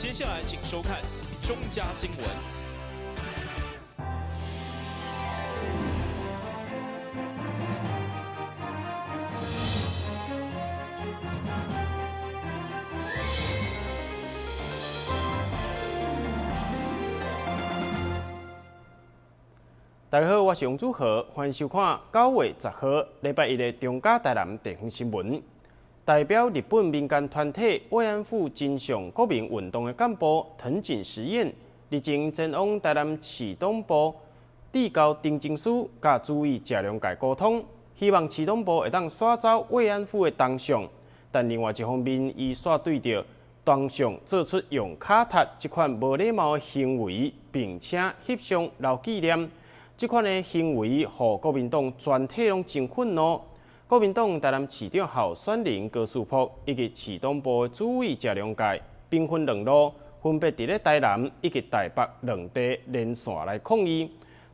接下來請收看中嘉新聞。大家好，我是王祖豪，歡迎收看9月10號禮拜一的中嘉台南地方新聞。代表日本民間團體慰安婦真相國民運動的幹部藤井實驗，日前前往台南市黨部遞交陳情書，佮主委謝龍介溝通，希望市黨部會當徙走慰安婦的銅像。但另外一方面，伊煞對著銅像做出用跤踢這款無禮貌的行為，並且翕相留紀念。這款的行為，予國民黨全體攏真憤怒。國民黨台南市長候選人高士福以及市黨部主委謝龍介兵分兩路，分別佇咧台南以及台北兩地連線來抗議。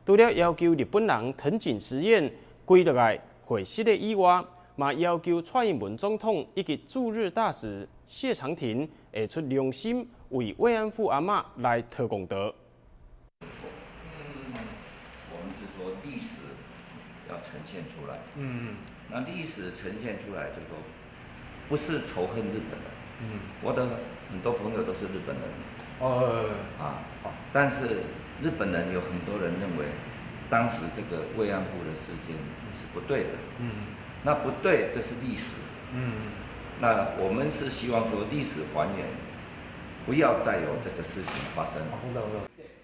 除了要求日本人藤井實驗跪落來會失的以外，嘛要求蔡英文總統以及駐日大使謝長廷下出良心，為慰安婦阿嬤來討公道。我們是說歷史要呈現出來，那歷史呈現出來就是說，不是仇恨日本人，我的很多朋友都是日本人，啊，但是日本人有很多人認為，當時這個慰安婦的事件是不對的，那不對，這是歷史，那我們是希望說歷史還原，不要再有這個事情發生。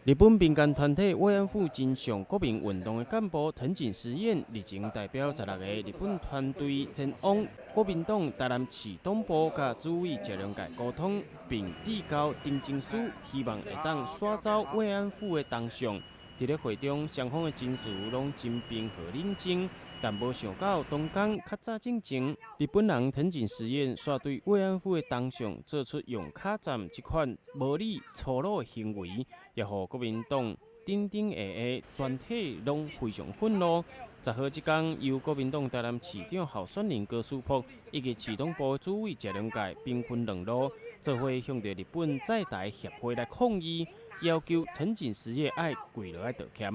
日本民間團體慰安婦真相國民運動的幹部藤井實驗日前代表16個日本團隊前往國民黨台南市黨部，佮主委謝龍介溝通，並遞交陳情書，希望會當徙走慰安婦的銅像。佇咧會中，雙方的情緒攏真平和冷靜，但無想到當天較早進前，日本人藤井實驗煞對慰安婦的銅像做出用跤站這款無禮粗魯的行為，也予國民黨頂頂下下全體攏非常憤怒。10號這天，由國民黨台南市長候選人高士福以及市黨部主委謝龍介兵分兩路，做伙向著日本在台協會來抗議，要求藤井實驗愛跪落來道歉。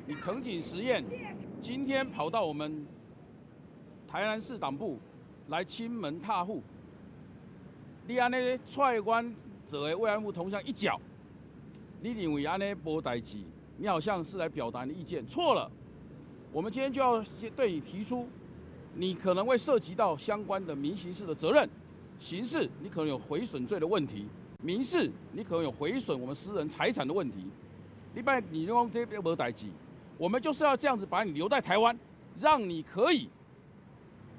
你藤井實驗今天跑到我們台南市黨部來親門踏戶，你按呢踹阮做的慰安婦銅像一腳，你認為按呢無代誌？你好像是來表達你的意見，錯了。我們今天就要對你提出，你可能會涉及到相關的民刑事的責任，刑事你可能有毀損罪的問題，民事你可能有毀損我們私人財產的問題。你別你講這邊無代誌，我們就是要這樣子把你留在台灣，讓你可以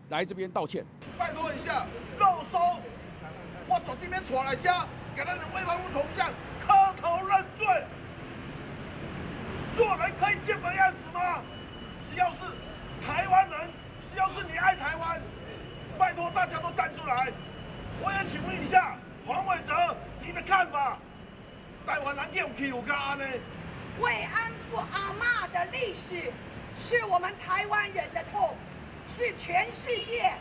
來這邊道歉。拜託一下，肉搜，我絕對免帶來這，給咱的慰安婦銅像磕頭認罪。做人可以這麼樣子嗎？只要是台灣人，只要是你愛台灣，拜託大家都站出來。我也請問一下黃偉哲，你的看法？台灣人有欺負到按呢？慰安婦阿嬤的歷史，是我們台灣人的痛，是全世界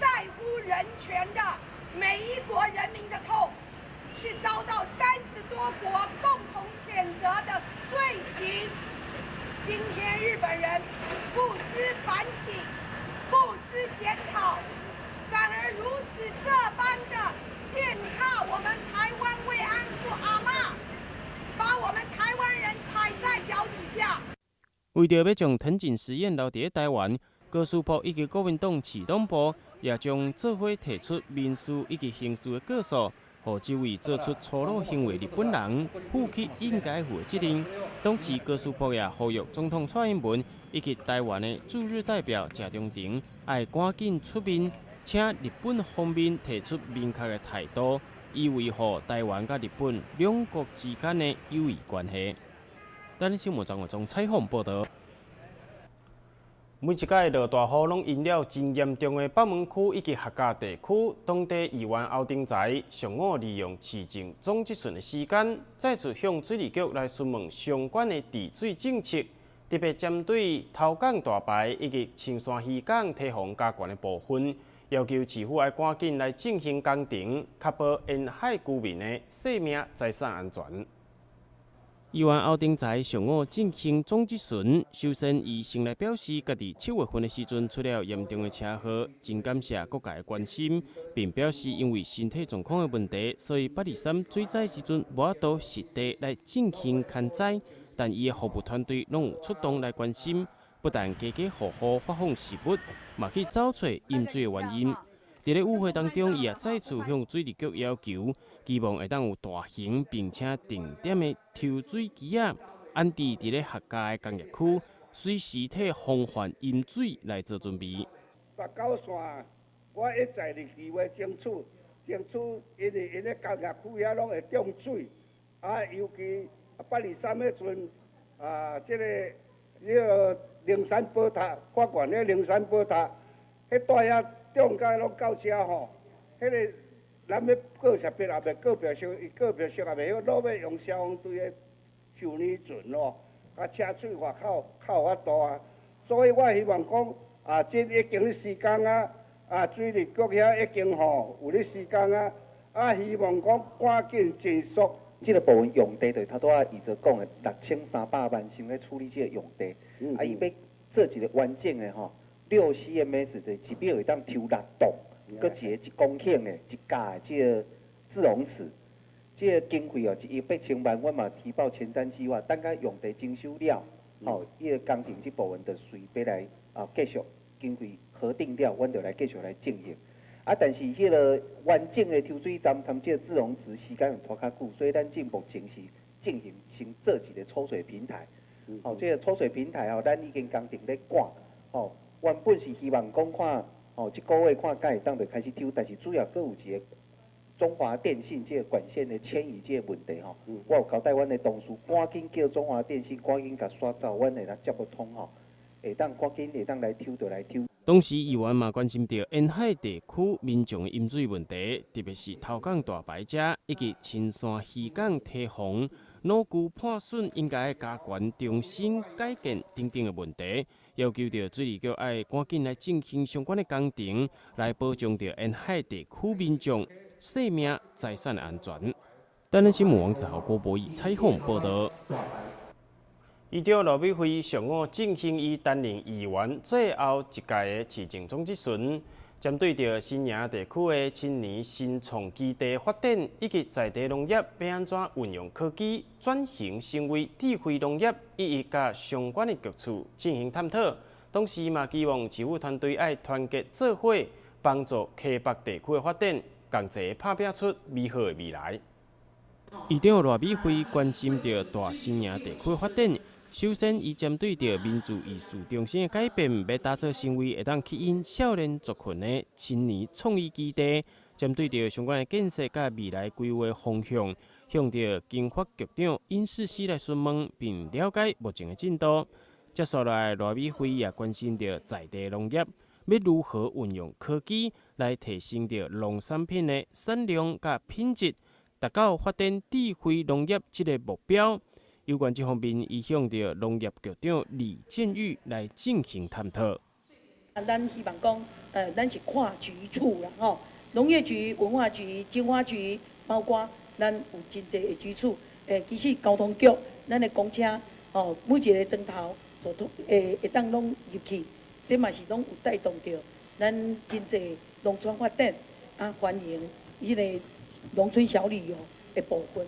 在乎人權的每一國人民的痛，是遭到30多國共同譴責的罪行。今天日本人不思反省，不思檢討，反而如此這般的踐踏我們台灣慰安婦阿嬤，把我們台灣人踩在腳底下。為著欲將藤井實驗留佇咧台灣，高士福以及國民黨市黨部也將做伙提出民事以及刑事的告訴，予這位做出粗魯行為日本人負起應該負的責任。同時，高士福也呼籲總統蔡英文以及台灣的駐日代表謝長廷，愛趕緊出面，請日本方面提出明確的態度，以維護台灣佮日本兩國之間的友誼關係。等新聞張國忠採訪報道。每一擺落大雨，攏淹了真嚴重的北門區以及客家地區，當地議員歐丁才上午利用市政總質詢的時間，再次向水利局來詢問相關的治水政策，特別針對頭港大排以及青山漁港堤防加懸的部分，要求市府愛趕緊來進行工程，確保沿海居民的生命財產安全。議員歐丁才上午進行總質詢，首先伊先來表示，家己7月份的時陣出了嚴重的車禍，真感謝各界的關心，並表示因為身體狀況的問題，所以823水災時陣無法度實地來進行勘災，但伊的服務團隊攏有出動來關心，不但家家戶戶發放食物，嘛去找揣淹水的原因。佇咧與會當中，伊也再次向水利局要求，希望會當有大型並且定點的抽水機仔，安置佇咧客家的工業區，隨時替防範淹水來做準備。北九線，我一再入議會爭取，爭取，因為𪜶咧工業區遐攏會漲水，啊，尤其823彼陣，啊，這個彼个靈山寶塔，法院彼靈山寶塔，彼帶遐。漲價攏到遮吼，彼个咱欲告設備也袂告票息，伊告票息也袂曉，攏欲用消防隊的修理船咯，共車水外口較有法度啊。所以我希望講啊，這已經咧施工啊，啊水利局遐已經吼有咧施工啊，啊希望講趕緊盡速。這个部分用地就頭拄仔伊就講的6300萬，想欲處理這个用地，啊伊欲做一个完整的吼。6 CMS 的一秒會當抽6棟，閣一個1公頃的一甲的這个滯洪池，這个經費哦1億8千萬，阮嘛提報前瞻計劃，等下用地徵收了，吼，伊个工程這部分就隨欲來啊繼續經費核定了，阮就來繼續來進行。啊，但是彼个完整的抽水站參這个滯洪池時間會拖較久，所以咱進目前是進行先做一個抽水平台。吼，這个抽水平台哦，咱已經工程咧趕，吼。原本是希望講看，吼，這个月看敢會當就開始抽，但是主要閣有一個中華電信這個管線的遷移這個問題吼。我有交代阮的同事，趕緊叫中華電信趕緊共刷走，阮會當接不通吼，會當趕緊會當來抽就來抽。同時，議員嘛關心著沿海地區民眾的飲水問題，特別是頭港大排遮以及深山漁港堤防老舊破損，應該加懸重新改建等等的問題，要求著水利局愛趕緊來進行相關的工程，來保障著沿海地區民眾生命財產的安全。台南新聞王子豪、郭博義採訪報導。議長羅美慧上午進行伊擔任議員最後一屆的市政總質詢，針對著新營地區的青年新創基地發展以及在地農業欲按怎運用科技轉型成為智慧農業，一一佮相關的局處進行探討。同時嘛，期望市府團隊愛團結做伙，幫助溪北地區的發展，共齊拍拚出美好的未來。議長賴美慧關心著大新營地區的發展。首先，伊針對著民族藝術中心的改變，欲打造成為會當吸引少年族群的青年創意基地。針對著相關的建設佮未來規劃方向，向著經發局長尹世熙來詢問，並了解目前的進度。接下來，賴美慧也關心著在地農業，欲如何運用科技來提升著農產品的產量佮品質，達到發展智慧農業這个目標。有關這方面，伊向著農業局長李建玉來進行探討。咱希望講，咱是跨局處啦，吼，農業局、文化局、經發局，包括咱有真濟的局處。其實交通局，咱的公車，吼，每一個鐘頭做通，會當攏入去，這嘛是攏有帶動著咱真濟農村發展，啊，歡迎彼个農村小旅遊的部分。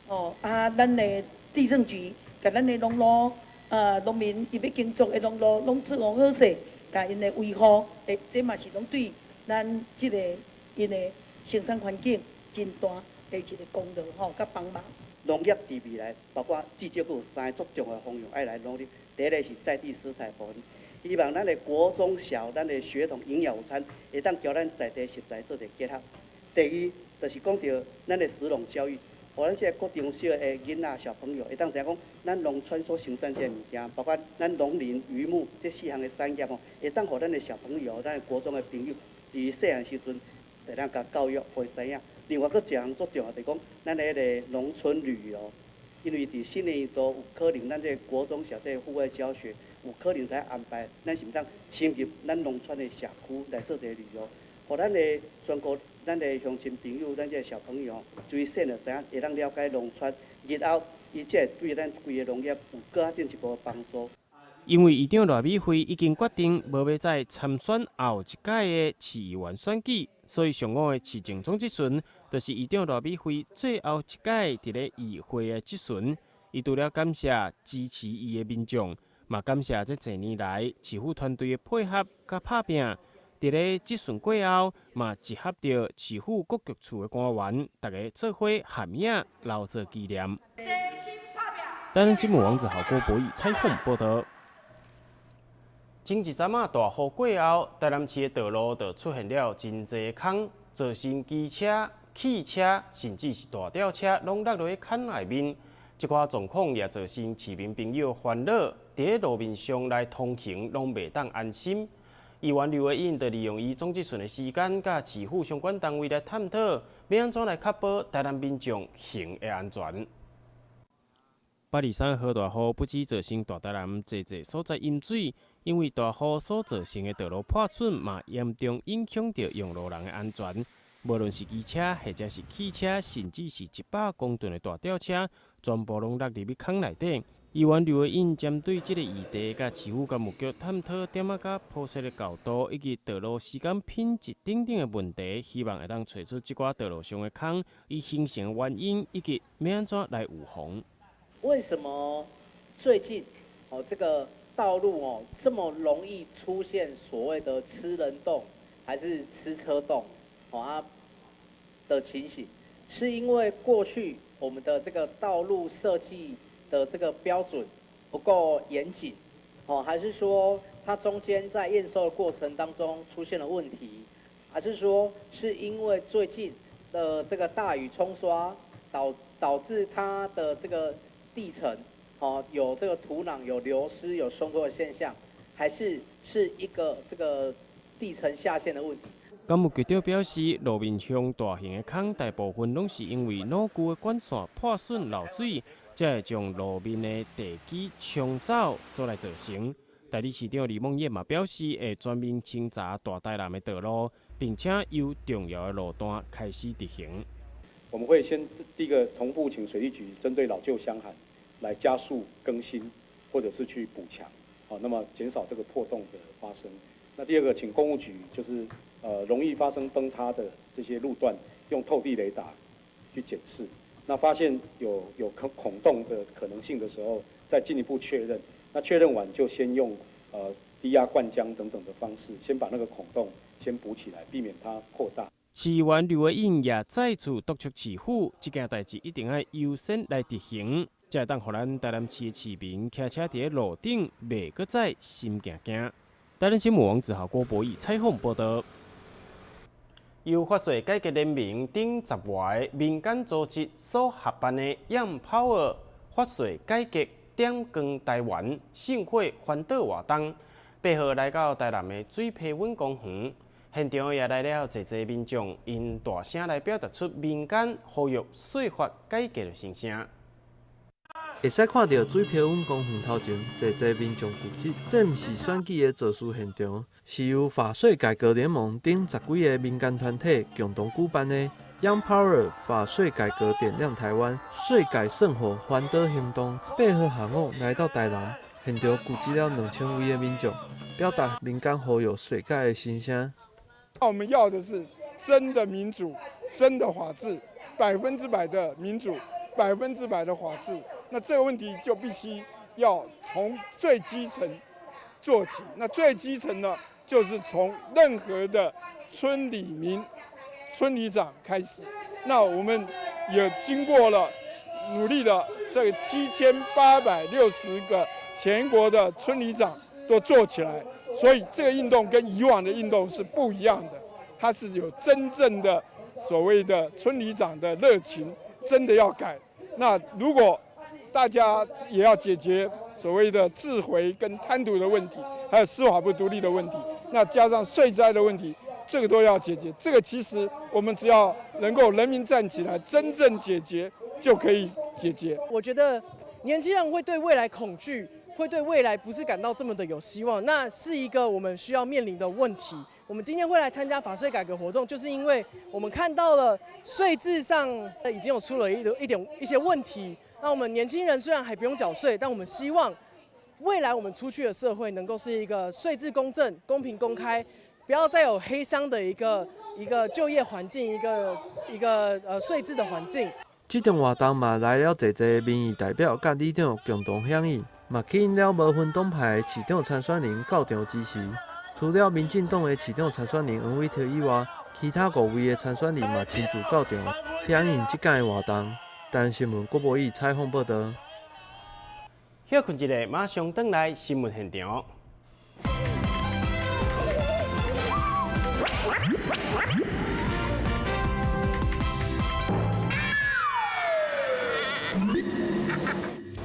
哦，啊，咱的地政局，共咱的農路，啊，農民伊欲耕作的農路，攏做好好勢，共𪜶的維護，這嘛是攏對咱這个𪜶的生產環境真大的一個功勞吼，佮幫忙。農業佇未來，包括至少閣有三个足重要的方向愛來努力。第一个是在地食材部分，希望咱的國中小、咱的學童營養午餐，會當共咱在地食材做一個結合。第二，就是講著咱的食農教育。予咱這個國中小的囡仔小朋友，會當知影講，咱農村所生產這个物件，包括咱農林漁牧這四項的產業吼，會當予咱的小朋友、咱的國中的朋友，佇細漢時陣，會當共教育，予伊知影。另外，閣一項足重要，就是講咱的彼个農村旅遊，因為佇新年度有可能，咱這個國中小這個戶外教學，有可能來安排，咱是毋當深入咱農村的社區來做一個旅遊。予咱的全國咱的鄉親朋友、咱這小朋友，最細就知影會當了解農村，日後伊才會對咱規个農業有閣較進一步的幫助。因為議長賴美惠已經決定無欲再參選後一屆的市議員選舉，所以上午的市政總質詢，就是議長賴美惠最後一屆佇咧議會的質詢。伊除了感謝支持伊的民眾，嘛感謝這濟年來市府團隊的配合佮拍拚。佇咧質詢過後，嘛集合著市府各局處的官員，逐家做伙合影留作紀念。台南新聞王子豪、郭博義採訪報導。前一陣仔大雨過後，台南市的道路就出現了真濟空，造成機車、汽車，甚至是大吊車，攏落入去坑內面。這款狀況也造成市民朋友煩惱，佇咧路面上來通行攏袂當安心。議員劉慧穎就利用伊總質詢的時間，佮市府相關單位來探討，欲按怎來確保台南民眾行的安全。8/23號大雨不止造成大台南濟濟所在淹水，因為大雨所造成的道路破損，嘛嚴重影響著用路人的安全。無論是機車，或者是汽車，甚至是100公噸的大吊車，全部攏落入去坑內底。議員劉慧穎針對這个議題，佮市府工務局探討店仔佮鋪設的厚度，以及道路施工品質等等的問題，希望會當揣出這寡道路上的空伊形成的原因，以及欲按怎來預防。為什麼最近哦這個道路哦這麼容易出現所謂的吃人洞還是吃車洞哦啊的情形？是因為過去我們的這個道路設計的這個標準不夠嚴謹哦，還是說它中間在驗收的過程當中出現了問題？還是說是因為最近的這個大雨沖刷導致它的這個地層哦有這個土壤有流失有鬆脫的現象，還是是一個這個地層下陷的問題？工務局長表示，路面上大型的空，大部分攏是因為老舊的管線破損漏水，才會將路面的地基沖走所來造成。代理市長李孟諺嘛表示，會全面清查大台南的道路，並且由重要的路段開始執行。我們會先第一個同步請水利局針對老舊箱涵來加速更新，或者是去補強，好，那麼減少這個破洞的發生。那第二個，請工務局就是容易發生崩塌的這些路段，用透地雷達去檢視，那發現有孔洞的可能性的時候，再進一步確認。那確認完就先用低壓灌漿等等的方式，先把那個孔洞先補起來，避免它擴大。市議員劉慧穎也再次督促市府，這件代誌一定愛優先來執行，才會當予咱台南市的市民騎車佇咧路頂袂閣再心驚驚。台南新聞王子豪、郭博義採訪報導。由法稅改革聯盟等10外个民間組織所合辦的 Young Power 法稅改革點光台灣聖火環島活動，8號來到台南的水皮穩公園，現場也來了濟濟民眾，𪜶大聲來表達出民間呼籲稅法改革的心聲。會使看著水皮穩公園頭前濟濟民眾聚集，這毋是選舉的造勢現場，是由法稅改革聯盟等10幾个民間團體共同舉辦的 Young Power 法稅改革點亮台灣稅改聖火環島行動。8號下午來到台南，現場聚集了2000位的民眾，表達民間呼籲稅改的心聲。我們要的是真的民主、真的法治，100%的民主。100%的法治，那這個問題就必須要從最基層做起。那最基層呢，就是從任何的村里民、村里長開始。那我們也經過了努力了，這7860個全國的村里長都做起來，所以這個運動跟以往的運動是不一樣的，它是有真正的所謂的村里長的熱情。真的要改，那如果大家也要解決所謂的自肥跟貪瀆的問題，還有司法不獨立的問題，那加上稅災的問題，這個都要解決。這個其實我們只要能夠人民站起來，真正解決就可以解決。我覺得年輕人會對未來恐懼，會對未來不是感到這麼的有希望，那是一個我們需要面臨的問題。我们今天会来参加法税改革活动，就是因为我们看到了税制上已经有出了一些问题。那我们年轻人虽然还不用缴税，但我们希望未来我们出去的社会能够是一个税制公正、公平、公开，不要再有黑箱的一个就业环境，一个税制的环境。這場活動嘛來了濟濟民意代表佮里長共同響應，嘛吸引了無分黨派的市長參選人到場支持。除了民進黨的市長參選人黃偉哲以外，其他五位的參選人嘛親自到場響應這擺的活動。台南新聞郭博義採訪報導。歇睏一下，馬上轉來新聞現場。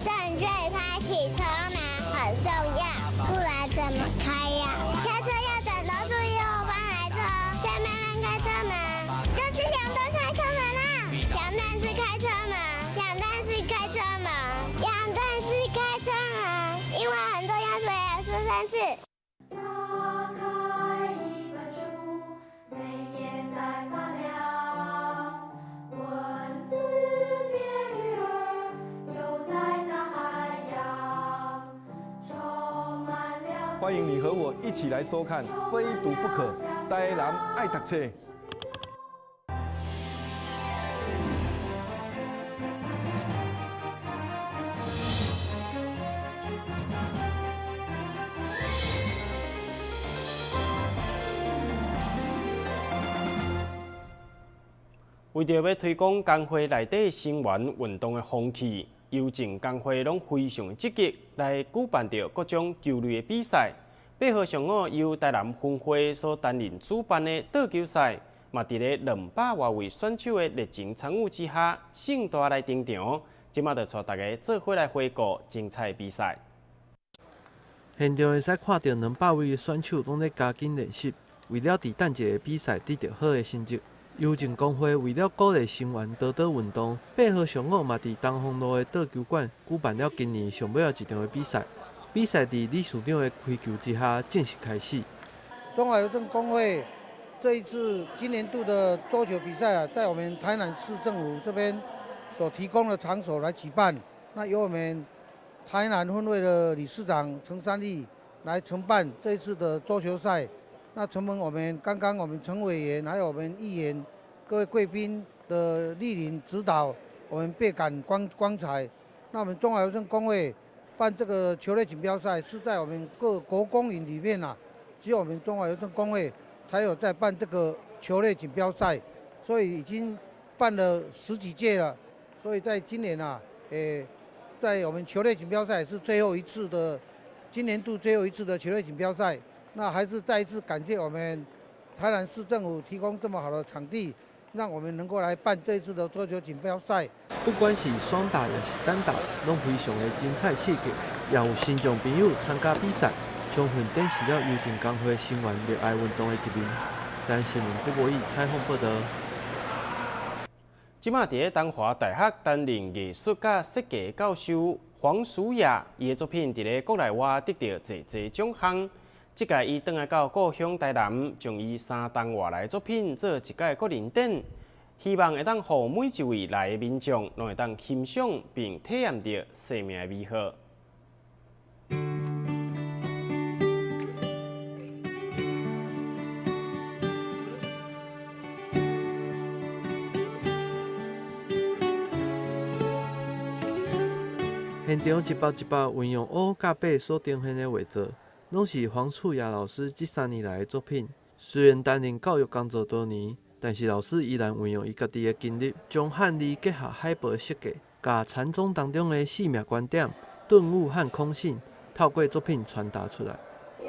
正確開啟車門很重要，不然怎麼開呀？下車要轉頭注意後方來車，再慢慢開車門。這是兩段開車門啊！兩段式開車門，兩段式開車門，兩段式開車門，因為很重要，所以要說三次。打開一本書，每頁在發亮，文字變魚兒，游在大海洋，充滿了。歡迎你和我一起來收看《非讀不可》，台南愛讀冊。為著欲推廣工會內底聲援運動的風氣，郵政工會攏非常積極來舉辦著各種球類的比賽。八號上午由台南分會所擔任主辦的桌球賽，嘛佇咧200外位選手的熱情參與之下，盛大來登場。這馬就帶大家做伙來回顧精彩比賽。現場會使看著200位的選手攏咧加緊練習，為了佇等一下比賽得著好的成績。郵政工會為了鼓勵聲援桌桌運動，8號上午嘛佇東風路的桌球館舉辦了今年上尾仔一場的比賽。比賽佇理事長的開球之下正式開始。中華郵政工會這一次今年度的桌球比賽啊，在我們台南市政府這邊所提供的場所來舉辦，那由我們台南分會的理事長陳三立來承辦這一次的桌球賽。那承蒙我們剛剛我們陳委員還有我們議員各位貴賓的莅臨指導，我們倍感光彩。那我們中華郵政工會辦這個球類錦標賽，是在我們各國公營裡面啊，只有我們中華郵政工會才有在辦這個球類錦標賽，所以已經辦了十幾屆了。所以在今年啊，在我們球類錦標賽是最後一次的，今年度最後一次的球類錦標賽。那還是再一次感謝我們台南市政府提供這麼好的場地，讓我們能夠來辦這一次的桌球錦標賽。不管是雙打抑是單打，攏非常的精彩刺激，也有聽眾朋友參加比賽，充分展示了郵政工會聲援熱愛運動的一面。台南新聞郭博義採訪報導。這馬佇咧東華大學擔任藝術佮設計教授黃淑雅，伊的作品佇咧國內外得著濟濟獎項。這屆伊轉來到故鄉台南，將伊3冬外來作品做一屆個人展，希望會當予每一位來的民眾，攏會當欣賞並體驗著生命的美好。現場一幅一幅運用烏佮白所呈現的畫作，攏是黃處雅老師這3年來的作品。雖然擔任教育工作多年，但是老師依然運用伊家己的經歷，將漢字結合海報設計，共禪宗當中的生命觀點、頓悟和空性，透過作品傳達出來。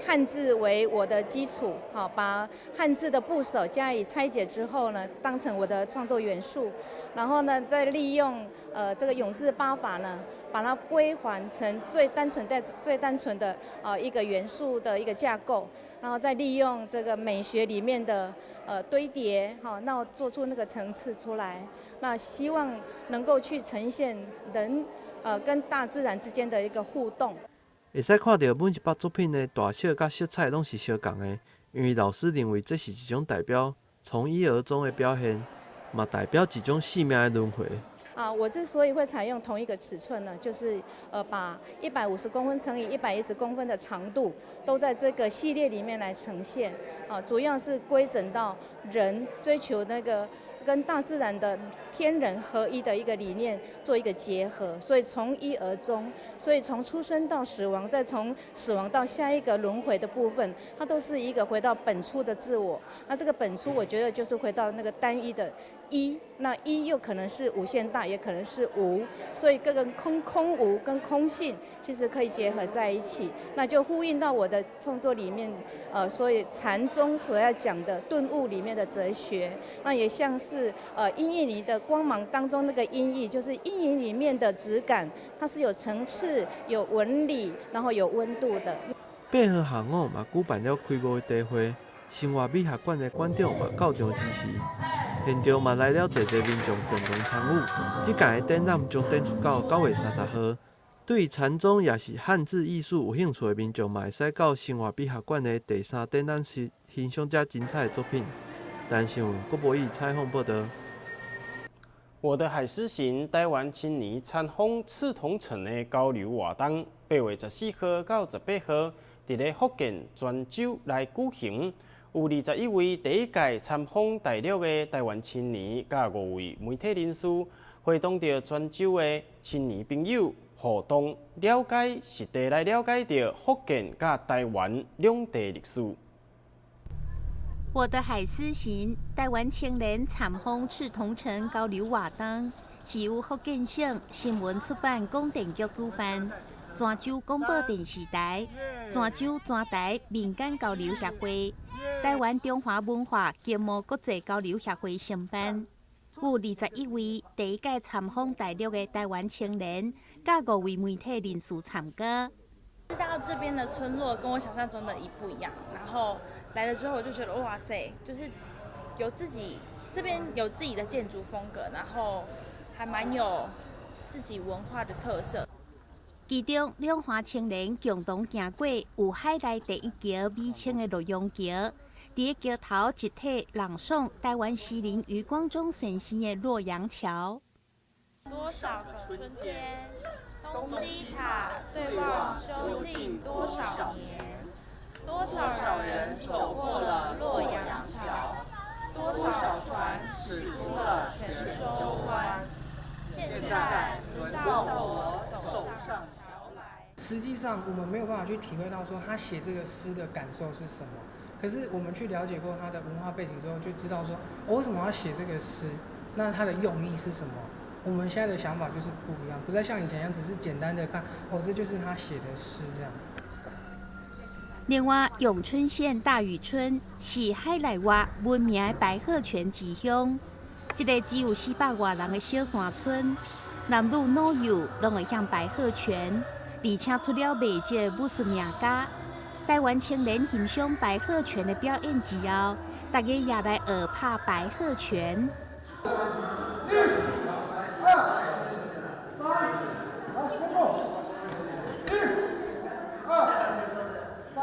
漢字為我的基礎，好，把漢字的部首加以拆解之後呢，當成我的創作元素，然後呢，再利用這個永字八法呢，把它歸還成最單純的一個元素的一個架構，然後再利用這個美學裡面的堆疊，好，那做出那個層次出來，那希望能夠去呈現人跟大自然之間的一個互動。會使看著每一幅作品的大小佮色彩攏是相仝的，因為老師認為這是一種代表從一而終的表現，嘛代表一種生命的輪迴。啊，我之所以會採用同一個尺寸呢，就是把150公分乘以110公分的長度，都在這個系列裡面來呈現。啊，主要是歸整到人追求那個跟大自然的天人合一的一個理念做一個結合，所以從一而終，所以從出生到死亡，再從死亡到下一個輪迴的部分，它都是一個回到本初的自我。那這個本初，我覺得就是回到那個單一的一，那一又可能是無限大，也可能是無，所以各個空空無跟空性其實可以結合在一起，那就呼應到我的創作裡面，所以禪宗所要講的頓悟裡面的哲學，那也像是陰影裡的光芒當中那個陰影，就是陰影裡面的質感，它是有層次、有紋理，然後有溫度的。8號下午嘛舉辦了開幕的茶會，生活美學館的館長嘛到場支持，現場嘛來了濟濟民眾共同參與。這屆的展覽將展出到9月30號。對禪宗也是漢字藝術有興趣的民眾，嘛會使到生活美學館的第三展覽室欣賞這精彩的作品。台南新聞郭博义采訪報導。我的海獅行台灣青年參訪刺桐城的交流活動，8月14號到18號，佇咧福建泉州來舉行。有21位第一屆參訪大陸的台灣青年，佮5位媒體人士，會同著泉州的青年朋友互動，了解實地來了解著福建佮台灣兩地歷史。我的海絲行，台灣青年參訪刺桐城交流活動，是由福建省新聞出版廣電局主辦，泉州廣播電視台、泉州泉台民間交流協會、台灣中華文化經貿國際交流協會承辦。有21位第一屆參訪大陸的台灣青年，佮5位媒體人士參加。知道這邊的村落跟我想象中的一不一樣，然後來了之後我就覺得哇塞，就是有自己這邊有自己的建築風格，然後還蠻有自己文化的特色。其中，兩華青年共同行過有海內第一橋美稱的洛陽橋，佇個橋頭集體朗誦台灣詩人余光中先生的《洛陽橋》。多少個春天，東西塔對望究竟多少年？多少人走過了洛陽橋？多少船駛出了泉州灣？現在輪到我走上橋來。實際上，我們沒有辦法去體會到說他寫這個詩的感受是什麼。可是我們去了解過他的文化背景之後，就知道說，我為什麼要寫這個詩？那他的用意是什麼？我們現在的想法就是不一樣，不再像以前一樣，只是簡單的看，哦，這就是他寫的詩這樣。另外，永春縣大禹村是海內外聞名的白鶴泉之鄉，這個只有400外人的小山村，男女老幼攏會向白鶴拳，而且出了袂少的武術名家。台灣青年欣賞白鶴拳的表演之後，大家也來學拍白鶴拳。一、二、三，來，進步。一、二、三，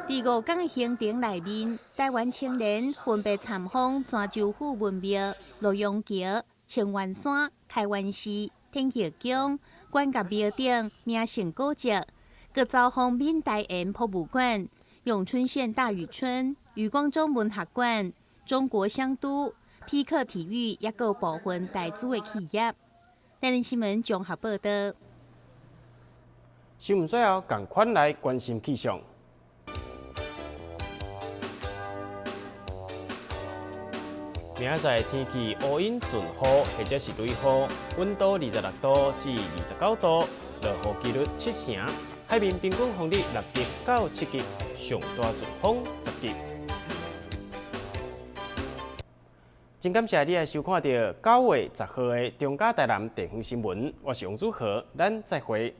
佇5天的行程內面，台灣青年分別參訪泉州府文廟、洛陽橋、清源山、開元寺、天后宮、關岳廟等名勝古蹟，閣走訪閩台鹽博物館、永春縣大禹村、余光中文學館、中國香都、匹克體育，抑閣部分台資的企業。台南新聞綜合報導。新聞最後，仝款來關心氣象。明仔載天氣烏雲陣雨，或者是雷雨，溫度26度至29度，落雨幾率7成。海面平均風力6級到7級，上大陣風10級。真感謝你來收看著9月10號的中嘉台南地方新聞，我是王祖豪，咱再會。